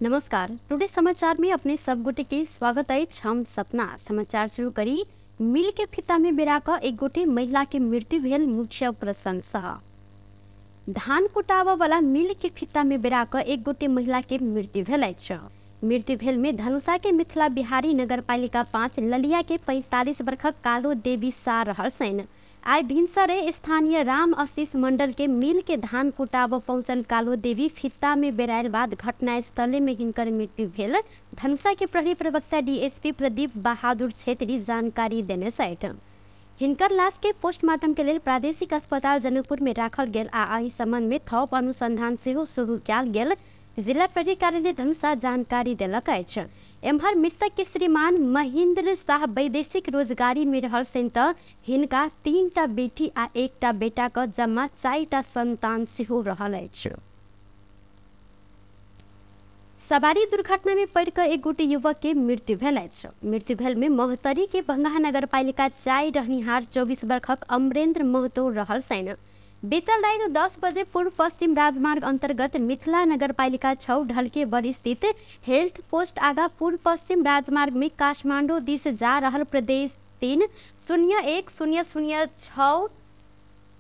नमस्कार, टुडे समाचार में अपने सब गोटे के स्वागत अछि। हम सपना समाचार शुरू करी। मिल के फिता में बेरा क एक गोटे महिला के मृत्यु भेल मुख्य प्रशंसा। धान कुटाबऽ वाला मिल के फिता में बेरा क एक गोटे महिला के मृत्यु भेल अछि। मृत्यु भेल में धनुषा के मिथिला बिहारी नगरपालिका 5 ललिया के 45 वर्षक कालो देवी शाह रहल छनि। आइ भिनसरे स्थानीय राम आशीष मंडल के मिल के धान कुटाबऽ पहुँचल कालो देवी फित्ता में बेरायल बाद घटनास्थले में हिनकर मृत्यु भेल। धनुषा के प्रहरी प्रवक्ता डीएसपी प्रदीप बहादुर छेत्री जानकारी देने छथि। हिनकर लाश के पोस्टमार्टम के लेल प्रादेशिक अस्पताल जनकपुर में राखल गेल आ एहि संबंध में थप अनुसंधान सेहो शुरू कयल गेल जिला प्रहरी कार्यालय धनुषा जानकारी देलक अछि। एम्हर मृतक के श्रीमान महेंद्र शाह वैदेशिक रोजगारी में रहल छनि त हिनका 3टा बेटी आ 1टा बेटा क जम्मा 4टा संतान सेहो रहल अछि। सवारी दुर्घटना में पड़ि कऽ एक गोटे युवक के मृत्यु भेल अछि। मृत्यु भेल में महोत्तरी के भंगाहा नगरपालिका 4 रहनिहार 24 वर्षक अमरेंद्र महतो रहल छनि। बीतल राति 10 बजे पूर्व पश्चिम राजमार्ग अंतर्गत मिथिला नगरपालिका 6 ढलके बड़ी स्थित हेल्थ पोस्ट आगा पूर्व पश्चिम राजमार्ग में काठमांडू दिस जा रहल प्रदेश 3 0 1 0 0 6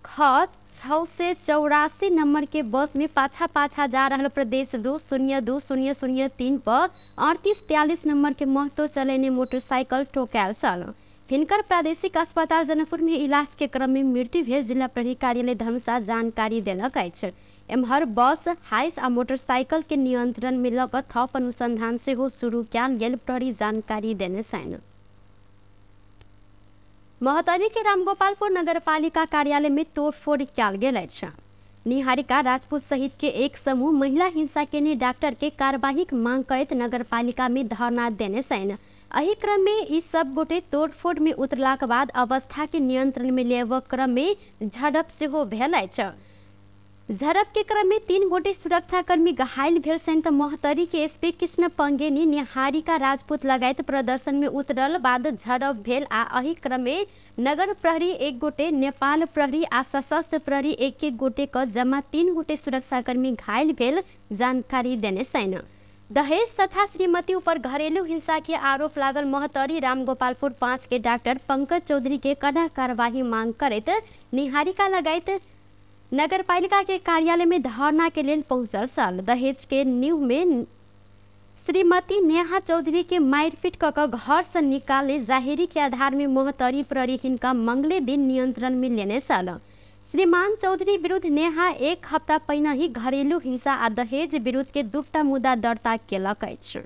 ख 684 नंबर के बस में पाछा पाछा जा रहल प्रदेश 2 0 2 0 0 3 पर 3843 नंबर के महतो चलेने मोटरसाइकिल ठोकायल छल। हिनकर प्रादेशिक अस्पताल जनकपुर में इलाज के क्रम में मृत्यु भेल जिला प्रहरी कार्यालय धनुषा जानकारी देलक अछि। एम्हर बस हाइस आ मोटरसाइकिल के नियंत्रण में लऽ कऽ थप अनुसंधान सेहो शुरू कयल गेल प्रहरी जानकारी देने छनि। महोत्तरी के रामगोपालपुर नगरपालिका कार्यालय में तोड़फोड़ कयल गेल अछि। निहारिका राजपूत सहित के एक समूह महिला हिंसा केने डॉक्टर के कार्यवाहीक मांग करैत नगरपालिका में धरना देने छनि। एहि क्रम में ई सब गोटे तोड़फोड़ में उतरलाक बाद अवस्था के नियंत्रण में लेबऽ क्रम में झड़प सेहो भेल अछि। झड़प के क्रम में 3 गोटे सुरक्षाकर्मी घायल भेल छनि त महोत्तरी के एसपी कृष्ण पंगेनी निहारिका राजपूत लगायत प्रदर्शन में उतरल बाद झड़प भेल आ एहि क्रम में नगर प्रहरी 1 गोटे, नेपाल प्रहरी आ सशस्त्र प्रहरी 1-1 गोटे क जम्मा 3 गोटे सुरक्षाकर्मी घायल भेल जानकारी देने छनि। दहेज तथा श्रीमती ऊपर घरेलू हिंसा के आरोप लागल महोत्तरी रामगोपालपुर 5 के डॉक्टर पंकज चौधरी के कड़ा कार्यवाही मांग करैत निहारिका लगायत नगरपालिका के कार्यालय में धरना के लेल पहुंचल छल। दहेज के नींव में श्रीमती नेहा चौधरी के मारपीट कऽ कऽ घर से निकाले जाहिरी के आधार में महोत्तरी प्रहरी हिनका मंगले दिन नियंत्रण में लेने छल। श्रीमान चौधरी विरुद्ध नेहा 1 हप्ता पहिने ही घरेलू हिंसा आ दहेज विरुद्ध के 2टा मुद्दा दर्ता केलक अछि।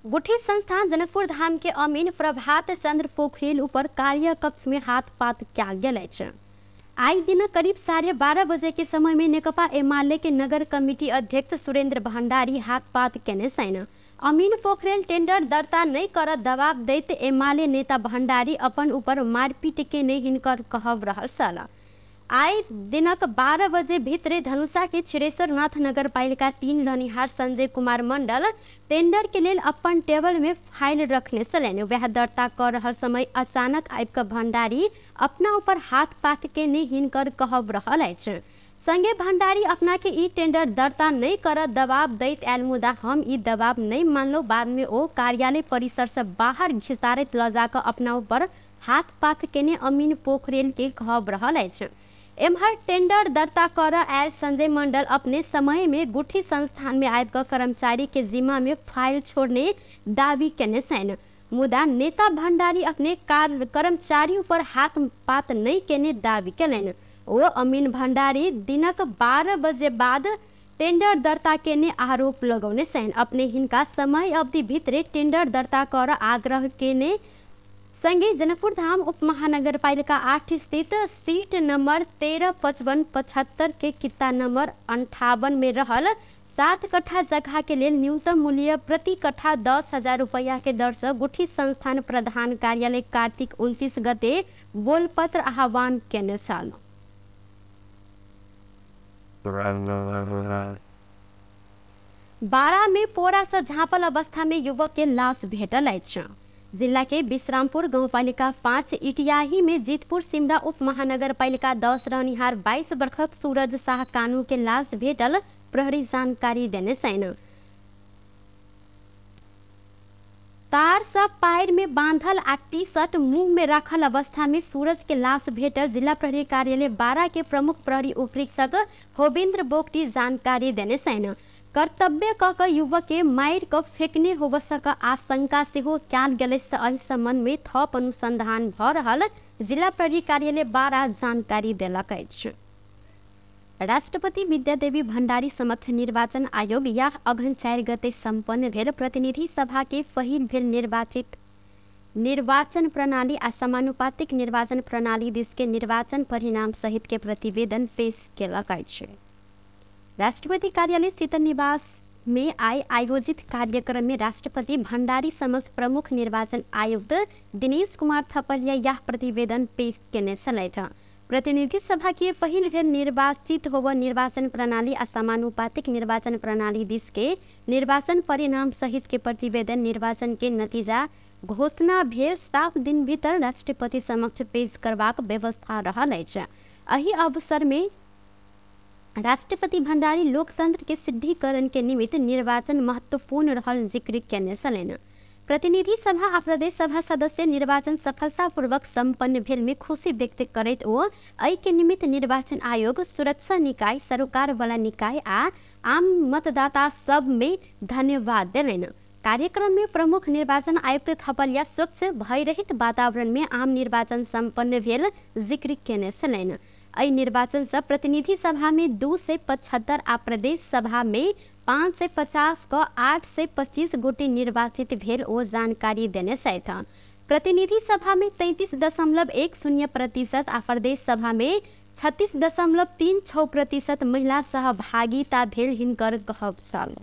गुठी संस्थान जनकपुर धाम के अमीन प्रभात चंद्र पोखरेल ऊपर कार्य कक्ष में हाथ पात कयल गेल अछि। आइ दिन करीब 12:30 बजे के समय में नेकपा एमाले के नगर कमिटी अध्यक्ष सुरेंद्र भंडारी हाथ पात केने छनि। अमीन पोखरेल टेंडर दर्ता नहीं कर दबाव दैत एमाले नेता भंडारी अपन ऊपर मारपीट केने हिनकर कहब रहल छल। आइ दिनक 12 बजे भितरे धनुषा के छिरेश्वरनाथ नगरपालिका 3 रहनिहार संजय कुमार मंडल टेंडर के लेल अपन टेबल में फाइल रखने छलनि। वएह दर्ता कर रहल समय अचानक आबि कऽ भंडारी अपना ऊपर हाथ पात केने हिनकर कहब रहल अछि। संगे भंडारी अपना के ई टेंडर दर्ता नहीं कर दबाव दैत आयल, मुदा हम ई दबाव नहीं मानलो। बाद में ओ कार्यालय परिसर से बाहर घिसारैत लऽ जा कऽ अपना ऊपर हाथ पात केने अमीन पोखरेल के कहब रहल अछि। एम्हर टेंडर दर्ता कर आयल संजय मंडल अपने समय में गुठी संस्थान में आबि कऽ कर्मचारी के जिम्मा में फाइल छोड़ने दावी केने छनि, मुदा नेता भंडारी अपने कर्मचारी ऊपर हाथ पात नहीं केने दावी केलनि। ओ अमीन भंडारी दिनक 12 बजे बाद टेंडर दर्ता केने आरोप लगौने छनि। अपने हिनका समय अवधि भितरे टेंडर दर्ता कर आग्रह केने संगे जनकपुर धाम उप महानगरपालिका 8 स्थित सीट नंबर 13 55 75 के किता नंबर 58 में रहल 7 कट्ठा जगह के लेल न्यूनतम मूल्य प्रति कट्ठा 10,000 रुपया के दर से गुठी संस्थान प्रधान कार्यालय कार्तिक 29 गते बोलपत्र आह्वान केने छल। बारा में पोरा से झाँपल अवस्था में युवक के लाश भेटल अछि। जिला के विश्रामपुर गाउँपालिका 5 इटियाही में जीतपुर सिमरा उप महानगरपालिका 10 रहनिहार 22 वर्षक सूरज शाह कानू के लाश भेटल प्रहरी जानकारी देने छैन। तार सब पायर में बांधल आ टी शर्ट मुंह में राखल अवस्था में सूरज के लाश भेटल जिला प्रहरी कार्यालय 12 के प्रमुख प्रहरी उपरीक्षक होबिन्द्र बोगटी जानकारी देने छैन। कर्तव्य क युवक के मार क फेंकने होब सक आशंका सेहो कयल गेल अछि। एहि संबंध में थप अनुसंधान भ रहल जिला प्रहरी कार्यालय 12 जानकारी देलक अछि। राष्ट्रपति विद्यादेवी भण्डारी समक्ष निर्वाचन आयोग यह अघन 4 गते सम्पन्न भेल प्रतिनिधि सभा के पहिल भेल निर्वाचित निर्वाचन प्रणाली आ समानुपातिक निर्वाचन प्रणाली दिस के निर्वाचन परिणाम सहित के प्रतिवेदन पेश केलक अछि। राष्ट्रपति कार्यालय शीतल निवास में आइ आयोजित कार्यक्रम में राष्ट्रपति भण्डारी समक्ष प्रमुख निर्वाचन आयुक्त दिनेश कुमार थपलिया यह प्रतिवेदन पेश केने छलथि। प्रतिनिधि सभा के पहिल भेल निर्वाचित होब निर्वाचन प्रणाली आ समानुपातिक निर्वाचन प्रणाली दिस के निर्वाचन परिणाम सहित के प्रतिवेदन निर्वाचन के नतीजा घोषणा भेल 7 दिन भीतर राष्ट्रपति समक्ष पेश करबाक व्यवस्था रहल अछि। एहि अवसर में राष्ट्रपति भण्डारी लोकतंत्र के सिद्धिकरण के निमित्त निर्वाचन महत्वपूर्ण रहल जिक्र केने छलनि। प्रतिनिधि सभा आ प्रदेश सभा सदस्य निर्वाचन सफलतापूर्वक सम्पन्न भेल में खुशी व्यक्त करैत ओ एहि के निमित्त निर्वाचन आयोग, सुरक्षा निकाय, सरोकारवाला निकाय आ आम मतदाता सब में धन्यवाद देलनि। कार्यक्रम में प्रमुख निर्वाचन आयुक्त थपलिया स्वच्छ भयरहित वातावरण में आम निर्वाचन सम्पन्न भेल जिक्र केने छलनि। एहि निर्वाचन से प्रतिनिधि सभा में 275 आ प्रदेश सभा में 550 क 825 गोटे निर्वाचित भेल ओ जानकारी देने छथि। प्रतिनिधि सभा में 33.10% आ प्रदेश सभा में 36.36% महिला सहभागिता भेल हिनकर कहब छल।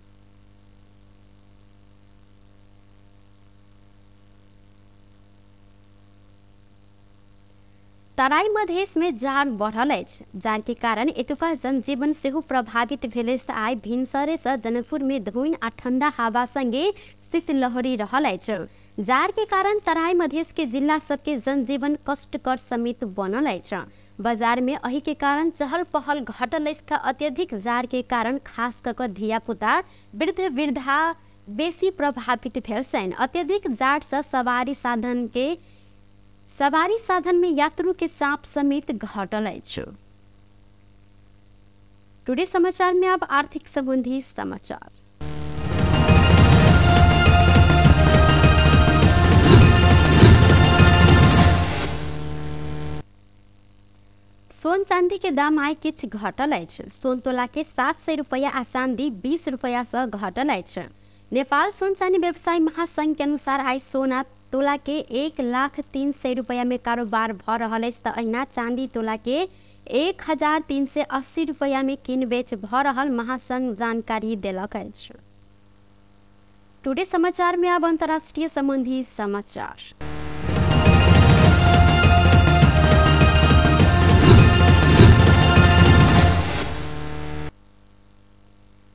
तराई मधेश में जाड़ बढ़ल अछि। जाड़ के कारण एतुका जनजीवन सेहो प्रभावित भेल अछि। आइ भिनसरे से जनकपुर में धुइन आ ठंडा हवा संगे शीतलहरी रहल अछि। जाड़ के कारण तराई मधेश के जिला सबके जनजीवन कष्टकर समेत बनल अछि। बाजार में एहि के कारण चहल पहल घटल अछि। अत्यधिक जाड़ के कारण खास कऽ धियापुता, वृद्ध वृद्धा बेसी प्रभावित भेल छनि। अत्यधिक जाड़ से सवारी साधन में यात्रु के चाप समेत घटल अछि। टुडे समाचार में अब आर्थिक संबंधी समाचार। सोन चांदी के दाम आइ किछु घटल अछि। सोन तोला के 700 रुपया आ चांदी 20 रुपया से घटल अछि। नेपाल सोन चांदी व्यवसायी महासंघ के अनुसार आइ सोना तोला के 1,03,00,000 रुपया में कारोबार भ रहल अछि त अहिना चांदी तोला के 1,380 रुपया में किन बेच भ रहल महासंघ जानकारी देलक अछि। टुडे समाचार में अब अंतर्राष्ट्रीय संबंधी समाचार।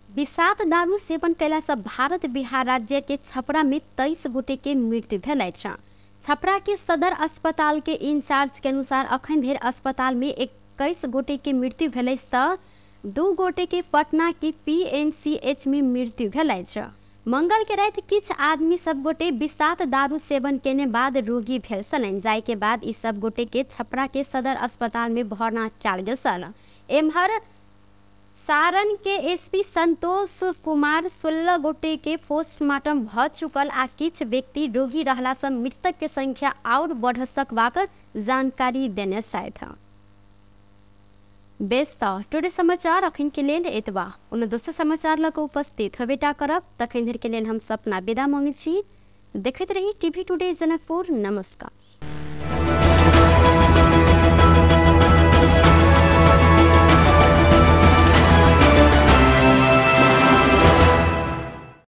विषाक्त दारू सेवन कयला से भारत बिहार राज्य के छपरा में 23 गोटे के मृत्यु भेल अछि। छपरा के सदर अस्पताल के इंचार्ज के अनुसार अखन धरि अस्पताल में 21 गोटे के मृत्यु भेल अछि त 2 गोटे के पटना के पीएमसीएच में मृत्यु भेल अछि। मंगल के राति किछु आदमी सब गोटे विषाक्त दारू सेवन केने बाद रोगी भेल छलनि, जाहि के बाद ई सब गोटे के छपरा के सदर अस्पताल में भर्ना कयल गेल छल। एम्हर सारण के एसपी संतोष कुमार 16 गोटे के पोस्टमार्टम भ चुकल आ किछु व्यक्ति रोगी रहला से मृतक के संख्या और बढ़ सकबाक जानकारी देने छथि। बेस त टुडे समाचार अखन के लेल एतबा। ओना दोसर समाचार लऽ कऽ उपस्थित होबेटा करब, तखन धरि के लेल हम सपना विदा मांगै छी। देखैत रही टीवी टुडे जनकपुर। नमस्कार।